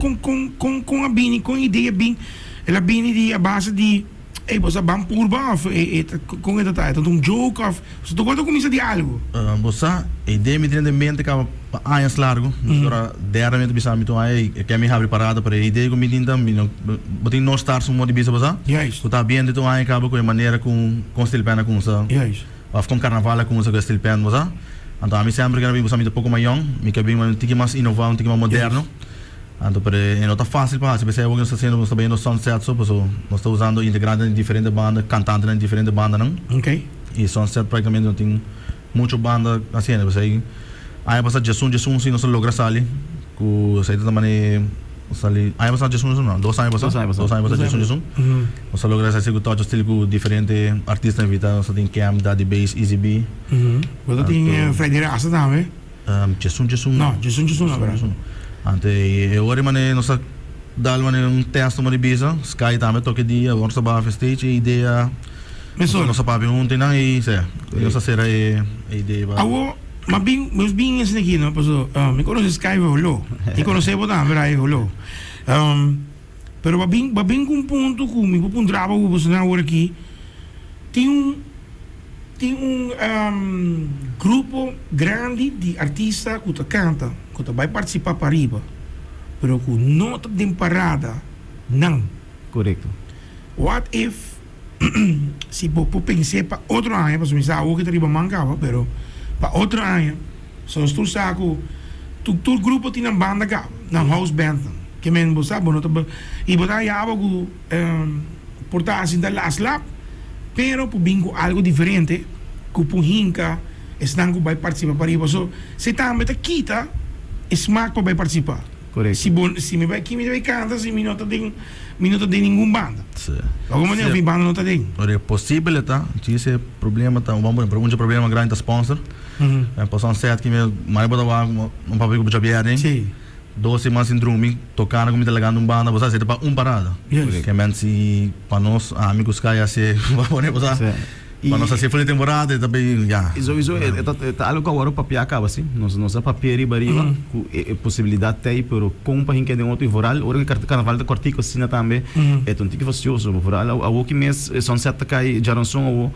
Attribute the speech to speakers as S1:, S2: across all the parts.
S1: Kon kon kon kon a bini kon idea bin el a bini di a base di ey bo sa ban purba of e e ta kon e ta ta e ta un joke of so tur kos ta kuminsa di algu.
S2: Bo sa e idea mi tin den mente kaba pa añas largu mi ora derde mi ta bisa mi tur aña ey e ke mi habri parada pero e idea ku mi tin ta mi no bo tin no start su modo di bisa bo sa ku ta biende tur aña kaba ku e manera ku kon steel pan a kumsa of kon karnaval a kumsa ku e steel pan bo sa anto ami semper kere bin bo sa mi ta poko mas yong mi ke bin un tiki mas inova un tiki mas moderno. Anto pero e no ta fácil pa haci, p'esei awor nos ta haciendo, nos ta bayendo Sunset so, paso nos ta usando integrantenan di diferente banda, cantantenan di diferente bandanan. Y Sunset practicamente no tin mucho banda haciendo, p'esei aña pasa djesun djesun si nos a logra sali cu esei ta mane sali, aña pasa djesun djesun no, dos aña pasa, dos aña pasa djesun djesun nos a logra sali cu Touch of Steel cu diferente artista invita, nos a tin Cam, Daddy Bass, Easy B.
S1: Bo ta tin Freddy Rasta tambe?
S2: Djesun djesun.
S1: No, djesun djesun no bra.
S2: Ante e ora mane nos a dal mane un test mane bisa, Sky tambe toke dia, nos a baha stage e idea.
S1: Mesora.
S2: Nos a papia hunto einan y sea, nos a sera e idea pa.
S1: Awo, ma bin, nos bin esaki aki no, paso mi conoce Sky for holo, mi conoce bo tambe Ray holo. Pero ba bin, ba bin cu un punto cu mi por puntra bo cu boso nan awor aki, tin un. Tin un grupo grandi di artista ku ta kanta, ku ta bai partisipá pariba, pero ku no ta den parada nan.
S3: Korekto.
S1: What if si bo por pens'é pa otro aña, pasobra mi sa awor ke ta riba man kaba, pero pa otro aña, so nos tur sa ku tur grupo tin nan banda kaba, nan house band nan. Ke men bo sa bo no ta i bo ta haña abo ku. Por ta haci ta las lap, pero por bin cu algo diferente cu por hinca esnan cu bay participa pariba. So, si tambe ta kita e smaak pa bay participa.
S3: Correcto.
S1: Si bo, si mi bay, ki mi ta bay canta si mi no ta den, mi no ta den ningun banda?
S2: Sí.
S1: Algun manera
S2: Sí.
S1: mi banda no ta den.
S2: Ora e posibel ta, djis e problema ta, un un problema grandi ta sponsor. Pasobra un set ki mi, mai bo ta wak un papia cu bo djabièrnè.
S1: Sí.
S2: Dos siman sin drumi, tocando cu mi ta lagando un banda, bo sa, esey ta pa un parada.
S1: Yes.
S2: Ke men si pa nos, ami cu Sky haci, bo pone, bo sa,
S3: Sí.
S2: pa nos haci full di temporada e ta bay, ya.
S3: Y sowieso e ta e ta algo cu awor papia caba si. Nos nos a papia riba riba cu e e posibilidad ta ey, pero con pa hinca den otro y vooral ora cu e carnaval ta cortico asina tambe, e ta un tiki fastioso. Vooral awo ki mes e sunset ta cay djaranson awo,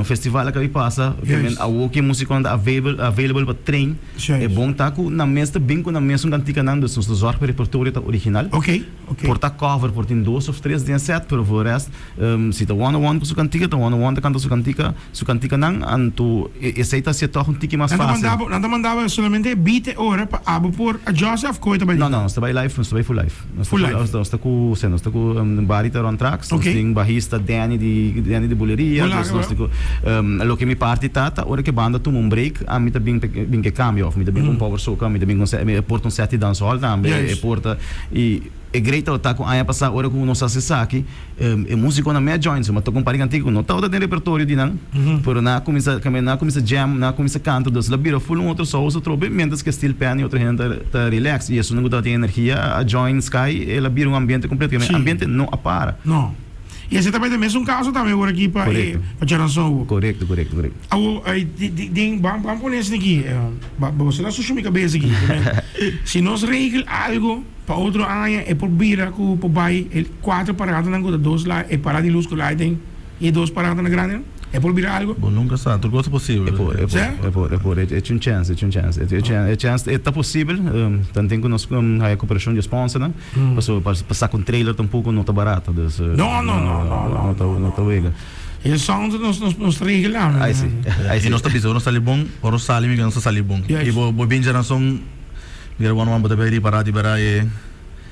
S3: festival a caba di pasa, ke men awo ki e musiconan ta available available pa train. E bon ta ku nan mes ta bin ku nan mesun kantikanan, dus nos ta zorg pa e repertorio ta original. Por ta cover, por tin dos of tres den e set, pero voor rest, si ta one on one ku su kantika, ta one on one ta kanta su kantika, su kantikanan, anto esei ta hasié tòg un tiki mas fásil.
S1: Nan ta manda bo solamente e beat e ora pa abo por adjust of koe ta bai
S3: No, no, nos ta bai live, nos ta bai full live.
S1: Full live.
S3: Nos ta ku, si, nos ta ku Barry ta rond tracks, nos tin bahista Danny di, Danny di Buleria, dus nos tin ku, loke mi parti ta, ta ora ku e banda tuma un break, ami ta bin bin ku e kambio, of mi ta bin ku un power soca, mi ta bin ku un set, e por ta un set di dancehall tambe, e por ta, i e great tabata ku aña pasa ora ku nos hasi esaki, E musiconan mea join su, ma toca un par di cantica cu no tabata den repertorio di nan, pero nan a cuminsa, nan a cuminsa jam, nan a cuminsa canta, dus el a bira full un otro saus atrobe, mientras cu Steel Pan y otro hende ta relax, y esunnan cu tabatin energia a join Sky, el a bira un ambiente completo, e ambiente no a para.
S1: No. Y esey ta bay ta mesun caso tambe awor aki pa e pa Charanzon.
S3: Corecto, corecto, corecto.
S1: Awor, den, ban ban pone esaki aki, bo ta sushu mi cabes aki, si nos regel algo. Pa otro aña e por bira ku por bai e kuater paradanan ku ta dos la e parada di lus ku lighting i e dos paradanan grandinan e por bira algo?
S2: Bo nunka sa, tur kos ta posibel.
S3: E por, e por,
S1: Sè?
S3: e por, e por. E e un chèns, e un chèns. E e chèns e ta posibel, tanten ku nos haya koperashon di e sponsornan, pasobra pa pa saka un trailer tampoko no ta barato, dus
S1: No, no, no, no, no,
S3: no ta no ta wega.
S1: E sound nos nos nos ta regla.
S3: Ai si, ai
S2: I
S3: si.
S2: nos ta bisa ora nos sali bon, ora nos sali mi nos ta sali bon.
S1: Juist.
S2: I bo bo bin djerason. Mira wan wan bo ta bay ripará di bera e.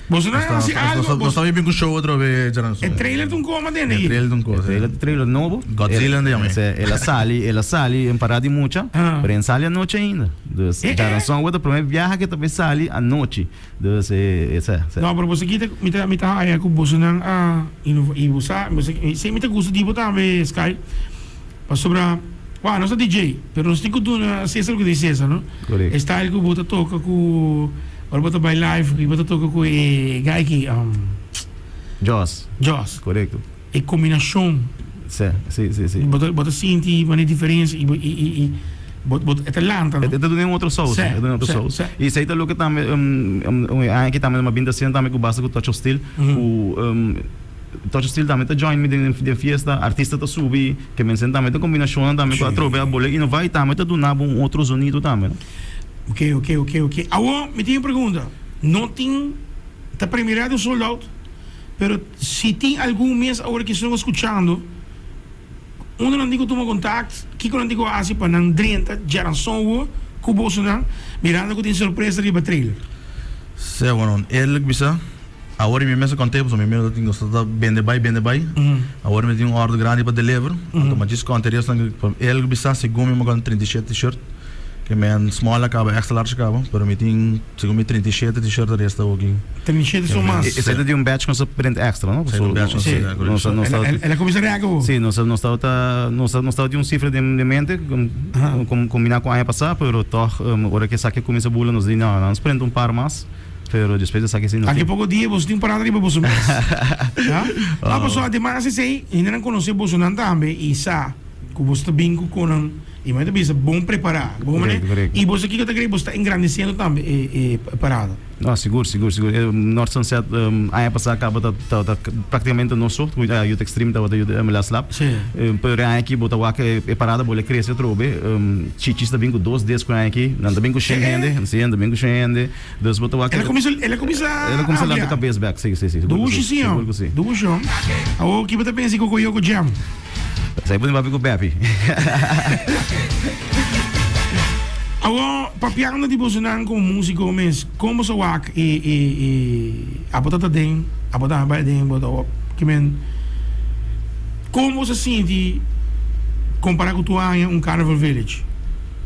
S1: Boso no hasi algo.
S2: Nos ta bin ku show otro be djaranson.
S1: E trailer ta un koma den
S2: E
S1: ei.
S2: trailer ta un kos.
S3: E trailer ta trailer nobo.
S2: Godzilla nan ta yama
S3: e. El a sali el a sali en pará di mucha pero en sali anochi ainda. Dus djaranson awor ta prome biaha ke ta bay sali anochi. Dus e esei.
S1: No pero boso kita mi ta mi ta haya ku bosonan a inova i bo sa esei mi ta gusta di bo tambe Sky. Pasobra, wou, nos ta DJ, pero nos tin ku duna Cesar loke ta di Cesar, no?
S3: Korekto.
S1: E style ku bo ta toka ku ora bo ta bai live i bo ta toka ku e guy aki,
S3: Jos.
S1: Jos.
S3: Korekto.
S1: E kombinashon.
S3: Si, si, si, si.
S1: Bo ta, bo ta sinti manera diferensia i bo, i, i, i. Bo, bo, e ta lanta, no?
S3: E ta duna un otro saus.
S1: Sí,
S3: E ta duna un otro
S1: sí,
S3: saus.
S1: sí.
S3: I esei ta loke tambe e aña aki tambe mi a bin ta haciendo tambe ku basta ku Touch of Steel ku Touch of Steel tambe ta join mi den den fiesta, artista ta subi, ke mensen tambe ta kombinashonnan tambe ku
S1: Sí.
S3: atrobe a bole inova i tambe ta duna bo un otro zonido tambe, no?
S1: Ok, ok, ok, ok. Awor mi tin un pregunta. No tin ta premira di sold out, pero si tin algun mes awor ki esnan skuchando, Unda nan tin ku tuma kontakt? Kiko nan tin ku hasi pa nan drenta djaranson wo ku bosonan, mirando ku tin sorpresa riba trailer?
S2: Sea bueno, eerlijk bisa, awor mi mes a konta pasobra mi mes ta tin nos ta bende bai bende bai, awor mi tin un order grandi pa deliver, anto mi a djis konta e resnan ku eerlijk bisa segun mi mi a konta 37 t-shirt, ke men small a kaba extra large a kaba, pero mi tin. Segun mi 37 t-shirt a resta oki.
S1: 37 son mas.
S3: Esei ta di un batch ku nos a print extra, no?
S2: Esei ta un batch ku nos a print extra.
S3: Nos nos ta.
S1: El a kuminsá rèk awo.
S3: Sí, nos nos tabata nos nos tabatin un sifra den den mente kombiná ku aña pasá, pero tòg ora ku esaki a kuminsá bula nos di no, nos print un par mas, pero despues esaki sí no
S1: Aki
S3: tin.
S1: poko dia boso tin parada riba boso mes. Ya? No, pasobra ademas esei hendenan konosé bosonan tambe i sa ku boso ta bin ku konan. I mi ta bisa bon prepará. Bon manera.
S3: Korekto, korekto.
S1: I boso kiko ta kere boso ta engrandesiendo tambe e e parada.
S3: No, sigur, sigur, sigur. E North Sunset aña pasá kaba ta tabata praktikamente nos so, ku Youth Extreme tabata yuda MLS Lab.
S1: Sí.
S3: Pero e aña aki bo ta wak e parada bole krese atrobe. Chichis ta bin ku dos disco e aña aki. Nan ta bin ku shen hende. Sí, nan ta bin ku shen hende. Dus bo ta wak.
S1: El a kuminsá, el a kuminsá
S3: El a kuminsá
S1: amplia.
S3: lanta kabes bèk, sí, sí, sí. Sigur ku
S1: Dushi
S3: sí,
S1: sí,
S3: sigur ku sí.
S1: Dushi, hom. Awor ki bo ta pensa di Kokoyoko Jam?
S3: Esei por tin papia ku Pepi.
S1: Awor, papiando di bosonan komo músiko mes, kon boso wak e e e abo ta ta den, abo ta bai den, bo ta ki men, kon boso sinti kompará ku tur aña un Carnival Village?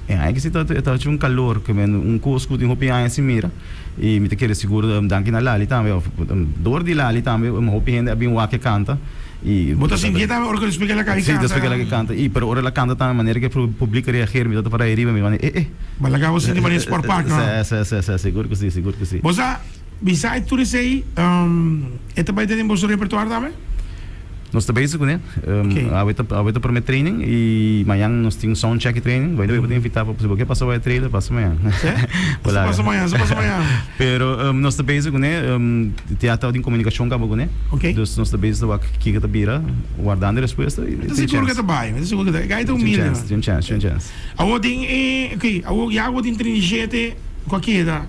S3: E aña ki si ta ta haci un calor ke men un cos ku tin hopi aña sin mira y mi ta kere sigur danki na Lali tambe of door di Lali tambe hopi hende a bin wak e canta y
S1: Bo ta sintié tambe ora ku despues ke el a caba di
S3: Si
S1: canta?
S3: despues ke el a canta y pero ora el a canta tambe manera ke publico a reageer mi ta para ahí riba mi manda eh eh.
S1: Bo a laga bo sinti manera sport park no?
S3: Si si si sigur ku si sigur ku si.
S1: Bo sa beside tur esei e ta bai den boso repertoir tambe?
S3: Nos ta bezig kuné. Awe ta awe ta promé training i mañan nos tin sound check i training. By the way, bo ta invitá pa si bo ke pasa bai e trailer, pasa mañan.
S1: Sí?
S3: Bo laga.
S1: Pasa mañan, pasa mañan.
S3: Pero nos ta bezig kuné. Tia ta tin komunikashon kaba kuné.
S1: Ok.
S3: Dus nos ta bezig ta wak kiko ta bira, wardando e respuesta i
S1: Mi ta
S3: tin
S1: sigur ke
S3: chèns.
S1: ta bai, mi ta sigur ke ta bai. E gai ta
S3: Tin
S1: humilde,
S3: chèns,
S1: man.
S3: tin chèns, tin chèns.
S1: Awor den e, ok, awor ya awor tin 37 ku a keda.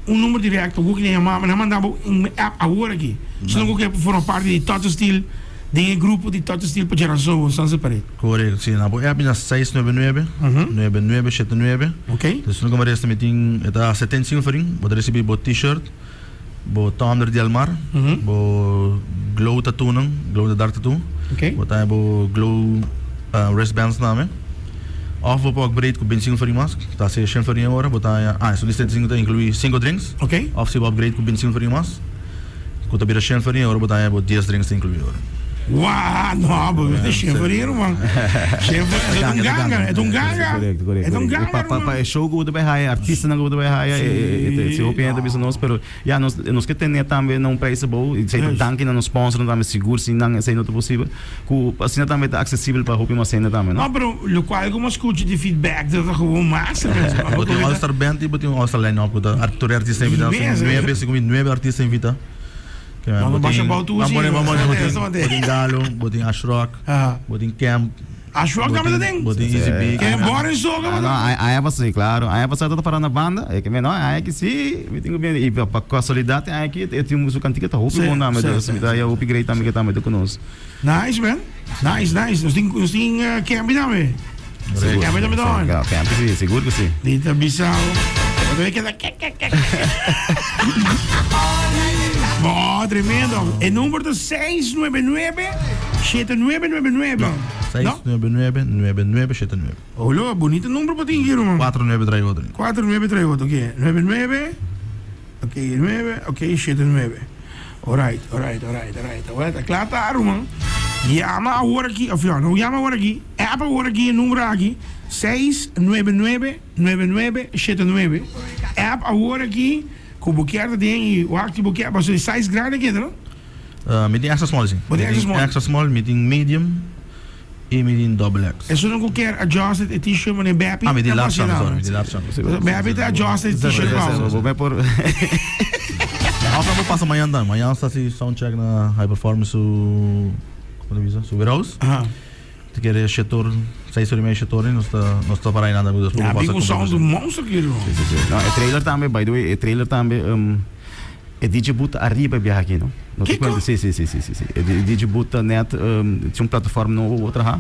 S1: Un number directo ku kine yama nan manda bo un app awor aki si no ku ke forma parti di Touch Steel den e grupo di Touch Steel pa Djeransou San Separé.
S2: Korekto, si nan bo app na seis nuebe nuebe, nuebe nuebe shete nuebe.
S1: Ok.
S2: Dus no ku resta mi tin e ta 75 florin, bo ta risibi bo t-shirt, bo tumbler di Almar, bo glow tattoo nan, glow in the dark tattoo.
S1: Ok.
S2: Bo ta haña bo glow wristbands tambe. Of bo por upgrade ku 25 florin mas, ta hasi shen florin e ora, bo ta haña, ah, esun di 75 ta inclui sinku drinks.
S1: Ok.
S2: Of si bo upgrade ku 25 florin mas, ku ta bira shen florin e ora bo ta haña bo dies drinks ta inclui ora.
S1: Waa, no, bo ta shen florin ruman. Shen florin, e ta un ganga, e ta un ganga.
S3: Korekto, korekto.
S1: E ta un ganga,
S3: Pa, pa,
S1: ruman.
S3: pa e show ku bo ta bai haya, artistanan ku bo ta bai haya, e, e, si hopi hende ta bisa nos, pero ya nos, nos ke tene tambe na un prijs abou, i esei ta danki na nos sponsornan tambe, sigur sin nan esei no ta posibel. Ku asina tambe ta aksesibel pa hopi mas hende tambe, no?
S1: No, pero lokual ku mi a skucha di feedback ta ta gewoon mas.
S2: Bo tin un All Star Band i bo tin un All Star Line Up ku ta tur e artista invitá. Son nuebe, segun mi nuebe artista invitá.
S1: Bo tin,
S2: bo tin Galo, bo tin Ash Rock, bo tin Camp.
S1: Ash Rock tambe ta den?
S2: Bo tin Easy B.
S1: Ken Boris Soga bo
S3: No, aña pasá, sí, klaro. Aña pasá ta para na banda. E ke mi, no, aña aki sí, mi tin ku bini. I pa kasualidat e aña aki e tin su kantika ta hopi bon tambe. Dus mi ta haya hopi great tambe ke tambe ta ku nos.
S1: Nice man. Nice, nice. Nos tin, nos tin Kempi tambe. Kempi tambe ta on.
S3: Kempi sí, sigur ku sí.
S1: Di ta bisa bo. Bo ta keda kek kek kek. Bo, tremendo. E number ta 699 7999.
S2: No, 699 9979.
S1: Olo, bonito number bo tin aki, ruman.
S2: 4938.
S1: 4938, ok. 99, ok, 9, ok, 79. Alright, alright, alright, alright. Awor ta kla ta, ruman. Yama awor aki, of no yama awor aki, app awor aki e number aki, 699 9979. App awor aki ku bo kier ta den i wak si bo kier, pasobra e size grandi aki, no?
S2: Mi tin extra small, si.
S1: Bo tin extra small?
S2: Extra small, mi tin medium. I mi tin double X.
S1: Esun ku kier adjust e t-shirt manera Beppy.
S2: Ah, mi tin large tambe, sorry, mi tin large
S1: tambe. Beppy ta adjust e t-shirt pa bo.
S3: Bo me por.
S2: Of nan por pasa mañan tambe. Mañan nos ta hasi sound check na High Performance su, como ta bisa, su warehouse. Ta kere shetor, seis ora y media shetor nos ta nos ta para einan tambe.
S1: Nan bin un sound monster aki ruman.
S3: Si, si, si. No, e trailer tambe, by the way, e trailer tambe, e DJ booth ta ariba e biaha aki, no? No te
S1: Kiko?
S3: cuenta? Si, si, si, si, si, si. E DJ booth ta net, tin un plataform nobo bo traha.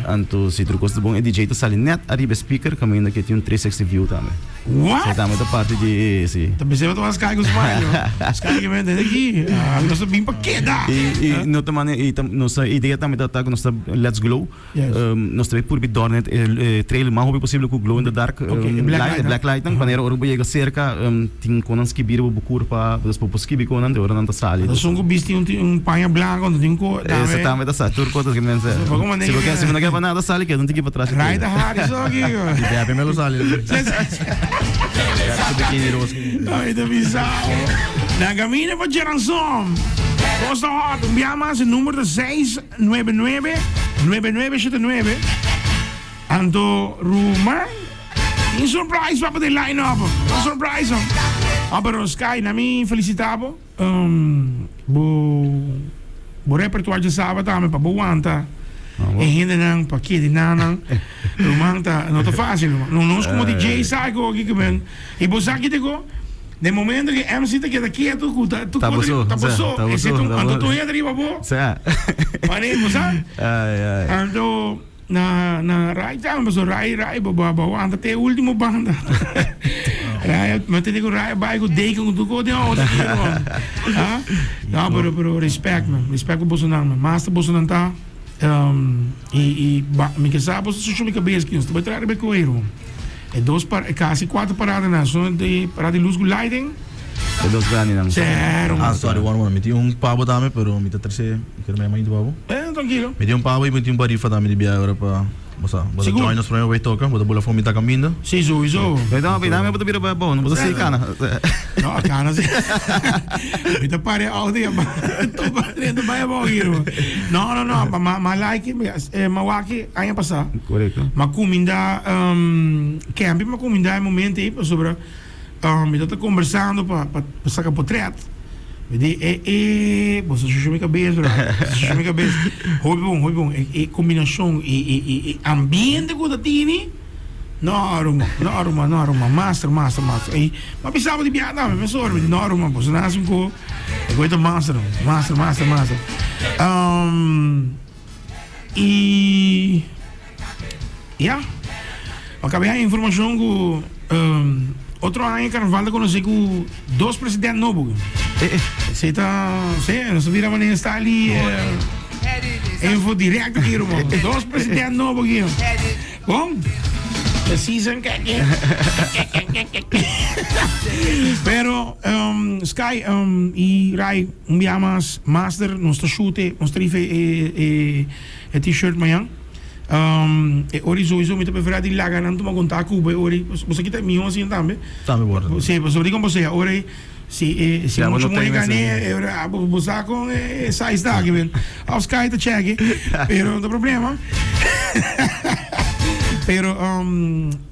S3: Anto si tur cos ta bon, e DJ ta sali net ariba e speaker caminda ke tin un 360 view tambe.
S1: What?
S3: Esei tambe ta parti di, si.
S1: Ta pensé bo ta wak Sky ku smile, no? Sky ke men desde aki, nos ta bin pa keda.
S3: I, i no ta mane, i ta, nos idea tambe ta ta ku nos ta let's glow.
S1: Yes.
S3: Nos ta bay purbi dornet e trailer mas hopi posibel ku glow in the dark
S1: Okay, e black
S3: light,
S1: light,
S3: e black light nan, manera ora bo yega serka tin kon nan skibi riba bo kurpa, dus bo por skibi kon nan, te ora nan ta sali.
S1: Anto esun ku bisti un un paña blanko anto tin ku
S3: Esa
S1: tambe.
S3: tambe ta sa, tur kos ta men
S1: Sa poko manera
S3: Si bo ke,
S1: ke
S3: si bo no ke pa nada sali keda un tiki patras.
S1: Rai ta hari so aki.
S2: Di Beppe me lo sali. Beppe su bikini roos.
S1: Ay ta bisa. Na camino pa Djeranson. Kos ta hot, un bia mas e number ta seis. 99 99 79 Anto ruman tin surprise pa den line up un surprise ah pero Sky na mi felicita bo um, bo bo repertoire dje saba tambe pa bo wanta e hendenan pa kede nanan ruman ta no ta facil ruman no nos como DJ sa ku aki men y bo sa kite ko Den momento ku MC ta keda ketu ku ta tu
S3: Ta boso,
S1: ta boso,
S3: ta boso,
S1: ese
S3: ta
S1: anto
S3: boso.
S1: tu hende riba bo.
S3: Sa.
S1: Mane bo sa?
S3: Ai ai.
S1: Anto na na Rai tambe paso Rai Rai bo bo bo wanta te ultimo banda. Rai mi a tende ku Rai a bai ku deken ku tur kos den auto aki ruman. Ha? No pero pero respect man, respect ku bosonan man. Mas ta bosonan ta i i ba mi ke sa boso sushu mi kabes ki nos ta bai traha riba e koe ruman. E dos par, e casi cuatro paradanan son di parada di luz cu lighting.
S3: E dos grandinan.
S1: Cero.
S2: Ah, sorry, one one. Mi tin un pabo tambe, pero mi ta trece, mi quier mema intu pabo.
S1: Eh, tranquilo.
S2: Mi tin un pabo y mi tin un parifa tambe di biaha ora pa, bo sa, bo ta
S1: Sigur.
S2: join nos prome bo bay toca, bo ta bula for mitad caminda.
S1: Si, sowieso.
S3: Pero no, dame bo ta bira bay abao, no bo ta sigui cana.
S1: No, cana si. Mi ta para e auto y topa drenta bay abao hier. No, no, no, ma, ma like, ma wak Aña pasá.
S3: Korekto.
S1: M'a kuminda Kempi m'a kuminda e momento ei pasobra mi tabata kombersando pa pa saka potrèt. Mi di e e boso a shusha mi kabes bro, boso a shusha mi kabes. Hopi bon, hopi bon. E e kombinashon e e e e ambiente ku ta tini, no ruman, no ruman, no ruman. Master, master, master. I m'a bisa bo di biaha tambe mesora. Mi di no ruman, boso nan hasi un ko, e koe ta master, master, master, master. Y ya, a cabe haña informacion cu otro aña carnaval ta conoce cu dos president nobo. Esey ta, si, nos ta bira manera style di info directo aki ruman. Dos president nobo aki. Bon, the season Pero Sky y Ray un bia mas master nos ta shoot e nos ta rifa e e t-shirt mañan. E ori sowieso mi ta prefera di laga nan tuma kontak ku bo e ori. Bo sa kita miho asin tambe.
S2: Tambe por.
S1: Si, pasobra di kon bo sea ora e si e si mucho muhe gané e ora bo sa kon e size ta aki men. Of Sky ta check pero no ta problema. Pero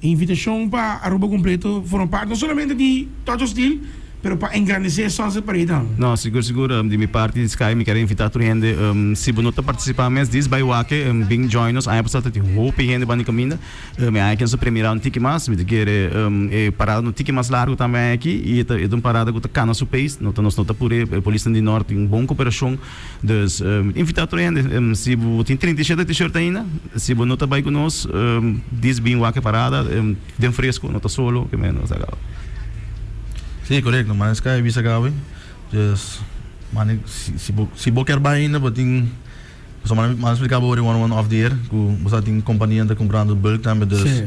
S1: invitacion pa Aruba completo forma parte no solamente di Touch of Steel pero pa engrandece Sunset Parade tambe.
S3: No, sigur sigur di mi parti Sky mi kier invita tur hende si bo no ta participa mes dis bay wak bin join nos aña pasa ta tin hopi hende banda di caminda mi aña aki nos ta premira un tiki mas mi ta kere e parada un tiki mas largo tambe aña aki y e ta un parada cu ta cana su pace no ta nos no ta pure e polisnan di nort tin un bon cooperacion. Dus mi ta invitá tur hende, si bo tin 37 t-shirt ainda, si bo no ta bai ku nos, dis bin wak e parada den fresku, no ta solo, ke men nos a kaba.
S2: Sí, korekto, ma es kai bisa gawe, dus mane si bo si bo kier bai ainda bo tin, pasobra mane mane splika bo ori one one off the air ku bo sa tin kompania ta kumprando bulk tambe dus.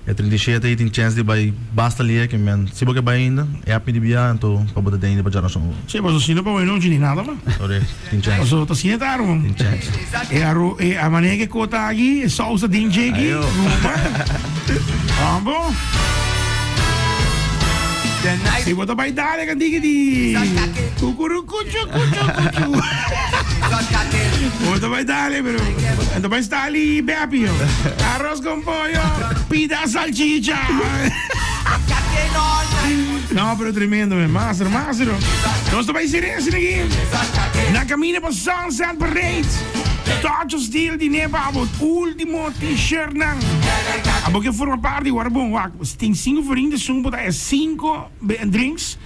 S2: E 37 ei tin chèns di bai basta lia ke men si bo ke bai ainda e app mi di bia anto pa bo ta den ainda pa djarason.
S1: Sí, paso si no pa bai nochi ni nada man.
S2: Ore, tin chèns.
S1: Paso ta siña ta aru man.
S2: Tin chèns.
S1: E aru e a manera ke kota aki e saus ta den dje aki.
S3: Ayo.
S1: Ambo. Si bo ta bai dale kantiki di kukurukuchu kuchu kuchu. Bo. ta bai dale, pero bo ta bai stali Beppy. Arroz con pollo, pida salchicha. No, pero tremendo, man. Master, master. Nos ta bai seré, sina aquí. Na camino pa Sunset Parade. Touch of Steel di Nepa, abo último t-shirt nan. Abo ke forma parti, wara bon, wak. Tin 5 florin, de sun bota e 5 drinks.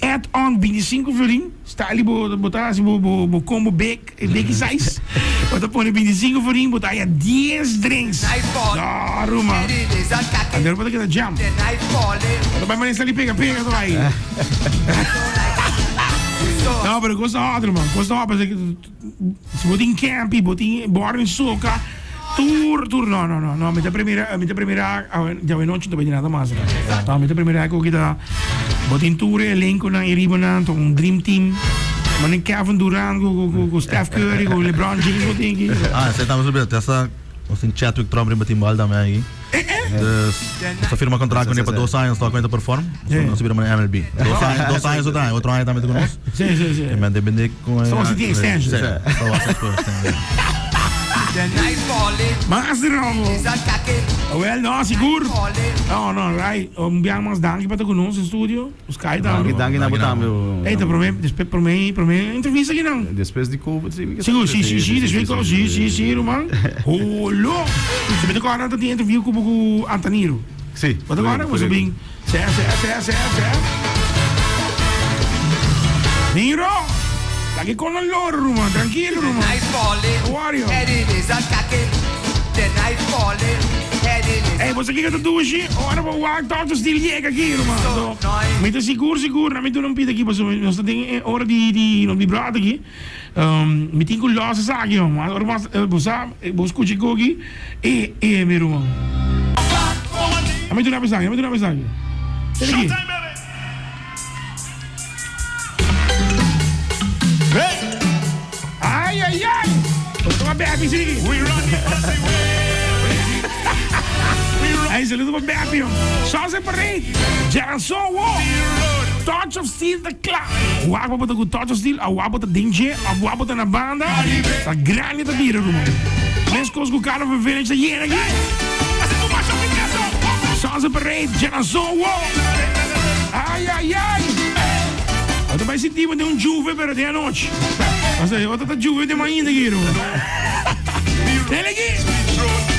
S1: Add on 25 florin. Stali bo bo ta hasi bo bo bo combo big big size. Bo ta pone 25 florin bo ta haya 10 drinks. No ruma. Anto bo ta keda jam. Bo ta bai mane sali pega pega to ai. No pero cos ta hot ruman. Cos ta hot pasobra si bo tin campy bo tin born soca tur tur no no no no mi ta primera mi ta primera djawe nochi no ta bai di nada mas no mi ta primera ku kita bo tin tur e elenkonan ei riba nan ta un dream team mane Kevin Durant ku ku ku Steph Curry ku LeBron James bo tin aki.
S2: Ah esei tambe su bira te hasta nos tin Chadwick Tromp riba tin bal tambe aki. Dus nos a firma contract cu ne pa dos aña, nos ta cuenta perform. Nos a bira mane MLB. Dos aña, dos aña su ta, otro aña tambe ta cu nos.
S1: Sí, sí, sí.
S2: E men depende con e.
S1: Soms tin extension.
S2: Sí, sí.
S1: Mas di nobo. Wel, no, sigur. No, no, Rai, un biaha mas danki pa ta cu nos den studio. Nos kai tambe.
S3: Danki, danki na bo tambe.
S1: Ey, ta prome, despues prome, prome entrevista aki nan.
S3: Despues di covid si mi ke
S1: Sigur, si, si, si, despues di covid, si, si, si, ruman. Holo! Si mi ta kòrda ta tin interview ku bo ku Antaniro.
S3: Si.
S1: Bo ta kòrda? Bo sa bin, sè, sè, sè, sè, sè. Niro! Laki kon nan loro, ruman. Trankilo, ruman. No worry. Ey, bo sa kiko ta dushi? Ora bo wak Doctor Steel yega aki, ruman. So, mi ta sigur, sigur, na mi duna un pita aki, pasobra nos ta den e ora di, di, di bròt aki. Mi tin ku lòs esaki, hom. Ora bo, bo sa, bo skucha e koki, e, e, mi ruman. A mi duna esaki, a mi duna esaki. Tene aki. Ay, ay, ay! Toma Beppy, sí. Ay, saludo pa Beppy. Sunset Parade. Gerson, wo. Touch of Steel ta kla. Wak pa ta ku Touch of Steel, a wak ta den dje, a wak ta na banda. Ta grandi ta bira, ruman. Meskos ku Carnival Village ta yena aki. Sunset Parade, Gerson, wo. Ay, ay, ay. Bo ta bai sinti bo den un juve, pero den anochi. Pasobra bo ta ta juve den mainta aki, ruman. Dele aki.